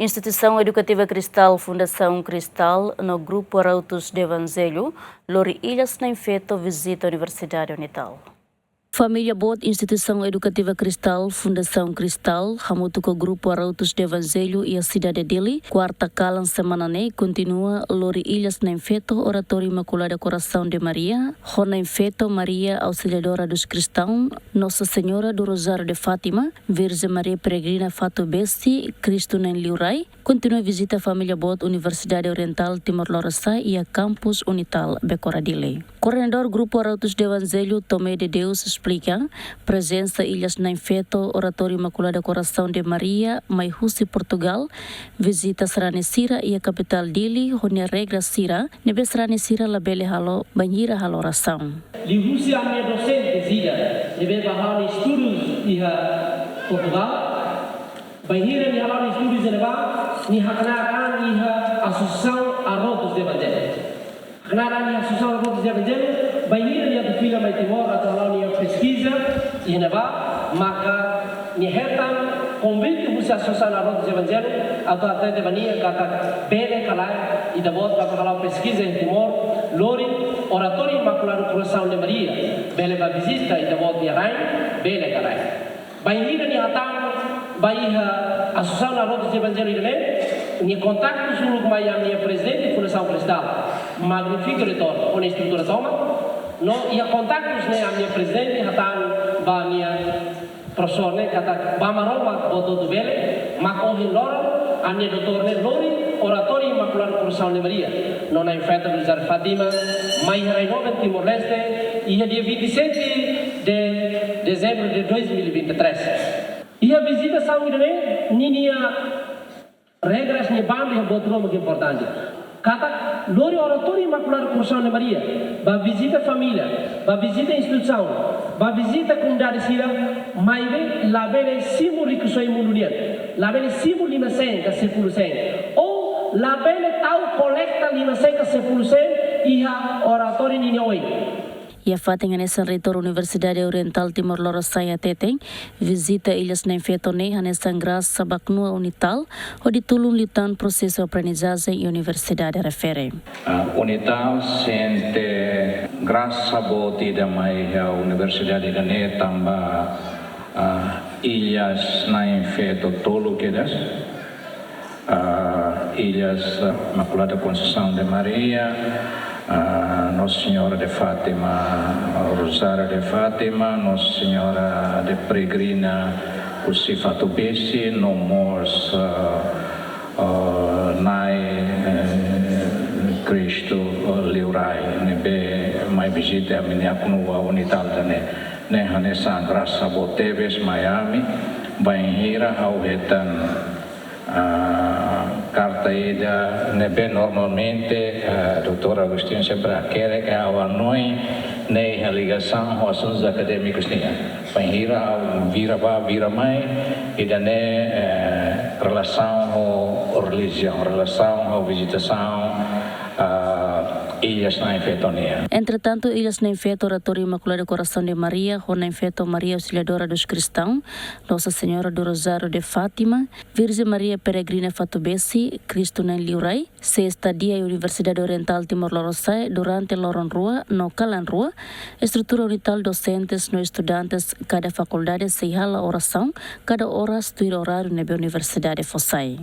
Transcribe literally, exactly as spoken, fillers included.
Instituisaun Edukativa Cristal, Fundasaun Cristal, no Grupu Arautos do Evangelho, lori Ilhas Na'in Feto vizita Universidade Unital. Família boot Instituisaun Edukativa Cristal, Fundasaun Cristal, hamutuk ho Grupu Arautos do Evangelho iha sidade Dili, kuarta kalan semana ne'e, kontinua lori Ilhas Na'in Feto, Oratóriu Imaculado Coração de Maria, ho Na'in Feto Maria Auxiliadora dos Cristãos, Nossa Senhora do Rosário de Fátima, Virgem Maria Peregrina Fato Besi, Kristu Na'in Liurai, kontinua vizita família boot Universidade Oriental Timor Lorosa'e iha kampus Unital Becora Dili. Koordenadór Grupu Arautos do Evangelho, Tomé de Deus, esplika prezensa Ilhas Na'in Feto, Oratóriu Imaculado Coração de Maria, mai husi Portugal, vizita sarani sira iha kapitál Dili, ho nia regra sira, ne'ebé sarani sira labele halo bainhira halo orasaun. Liuhusi ami-nia dosente sira, ne'ebé bá halo estudus iha Portugal, bainhira nia hala'o estudus iha ne'ebá, nia haknaar an iha Asosiasaun Arautos do Evangelho. Haknaar an iha Asosiasaun Arautos do Evangelho, bainhira nia atu fila mai Timor atu hala'o nia peskiza iha ne'ebá, maka nia hetan konvite husi Asosiasaun Arautos do Evangelho atu hatete ba nia katak bele ka lae, ita-boot bá hala'o peskiza iha Timor, lori Oratóriu Imaculado Coração de Maria, bele bá vizita ita-boot nia rain, bele ka lae. Bainhira nia hatán ba iha Asosiasaun Arautos do Evangelho ida-ne'e, nia kontaktu uluk mai ami-nia prezidente Fundasaun Cristal, Magnífico Reitór, ho nia estrutura tomak, no iha kontaktus ne'e ami-nia prezidente hatán ba ami-nia profesór ne'e katak bá Maromak buat hotu bele, mak ohin loron ami-nia doutór ne'e lori Oratóriu Imaculado Coração de Maria, no Na'in Feto do Rosário de Fátima, mai iha rai doben Timor-Leste, iha dia vinte e sete de dezembro de dois mil e vinte e três. Iha vizitasaun ida-ne'e, ninia regras ne'e bandu iha buat ruma ke importante. Katak lori Oratóriu Imaculado Coração de Maria, bá vizita família, bá vizita instituisaun, bá vizita komunidade sira, maibé labele simu rikusoin mundu nian, labele simu lima sen ka sepuluh sen, ou labele tau kolekta lima sen ka sepuluh sen iha oratóriu ninia oin. Iha fatin hanesan Reitór Universidade Oriental Timor Lorosa'e hateten, vizita Ilhas Na'in Feto ne'e hanesan grasa bainhira Unital, hodi tulun liután prosesu aprendizajen iha universidade refere. Ah, Unital sente grasa boot ida mai iha universidade ida-ne'e tanba, ah, Ilhas Na'in Feto tolu kedas. Ah, Ilhas, ah, Imaculada Conceição de Maria, ah, Nossa Senhora de Fátima, Rosário de Fátima, Nossa Senhora de Peregrina husi Fato Besi, no mós, ah, ah, Nai, eh, Kristu, eh, Liurai, ne'ebé mai vizita ami-nia knua Unital ida-ne'e, ne'e hanesan grasa boot tebes mai ami, bainhira ha'u hetan ah, karta ida ne'ebé normalmente, ah, doutór Agostinho sempre hakerek ha'u hanoin ne'e iha ligasaun ho asuntus akadémikus nian. Bainhira ha'u vira bá, vira mai, ida-ne'e, eh, relasaun ho relijiaun, relasaun ho vizitasaun, ah, Ilhas Na'in Feto nian. Entretantu, Ilhas Na'in Feto, Oratóriu Imaculado Coração de Maria, ho Na'in Feto Maria Auxiliadora dos Cristãos, Nossa Senhora do Rosário de Fátima, Virgem Maria Peregrina Fato Besi, Kristu Na'in Liurai, sei estadia iha Universidade Oriental Timor Lorosa'e durante loron rua no kalan rua, estrutura Unital, dosentes no estudantes kada fakuldade sei halo orasaun kada oras tuir oráriu ne'ebé universidade fó sai.